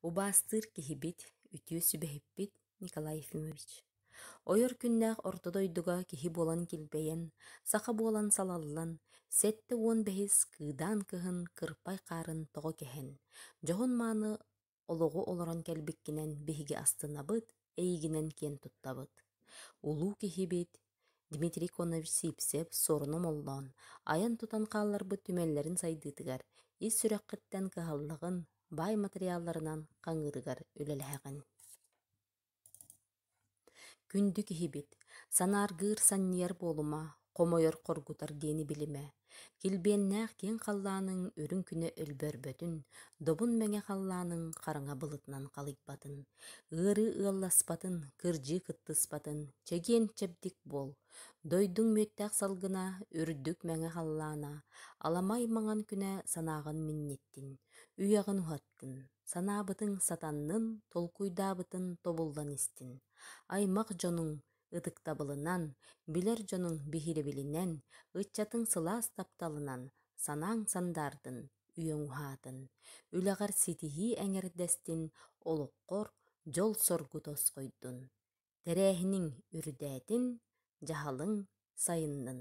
Убаастыыр киһибит, үтүө сүбэһиппит Николай Ефимович. Ойор күннээх орто дойдуга киһи буолан килбэйэн, саха буолан салаллан, 75-ис кыыдаан кыһын кырпай хаарын тоҕо кэһэн, дьоһун-мааны олоҕу олорон кэлбиккинэн биһиги астынабыт, эйигинэн киэн туттабыт. Улуу киһибит Дмитрий Конович Сивцев суоруна омоллоон, айан-тутан хаалларбыт түмэллэрин сайдыытыгар ис сүрэххиттэн кыһаллаҕын, баай матырыйаалларынан хаҥыырыгар үлэлэһэҕин. Күндү киһибит, санааргыыр санньыйар буолума, хомойор хоргутар диэни билимэ. Килбиэннээх киэҥ халлааныҥ үрүҥ күнэ өлбөөрбөтүн, добун мэҥэ халлааныҥ хараҥа былытынан халыйбатын, ыарыы ыалласпатын, кырдьыы кыттыспатын, чэгиэн-чэбдик буол. Дойдуҥ мүөттээх салгына, үрдүк мэҥэ халлаана, аламай маҥан күнэ санааҕын минньиттин, үйэҕин уһаттын. Санаабытыҥ сатаннын, толкуйдаабытын тобуллан истин. Аймах дьонуҥ ытыктабылынан, билэр дьонуҥ биһирэбилинэн, ыччатыҥ сылаас тапталынан санааҥ сандаардын, үйэҥ уһаатын. Үлэҕэр ситиһии эҥэрдэстин, олоххор дьол-соргу тосхойдун. Тэрээһиниҥ үрдээтин, дьаһалыҥ сайыннын.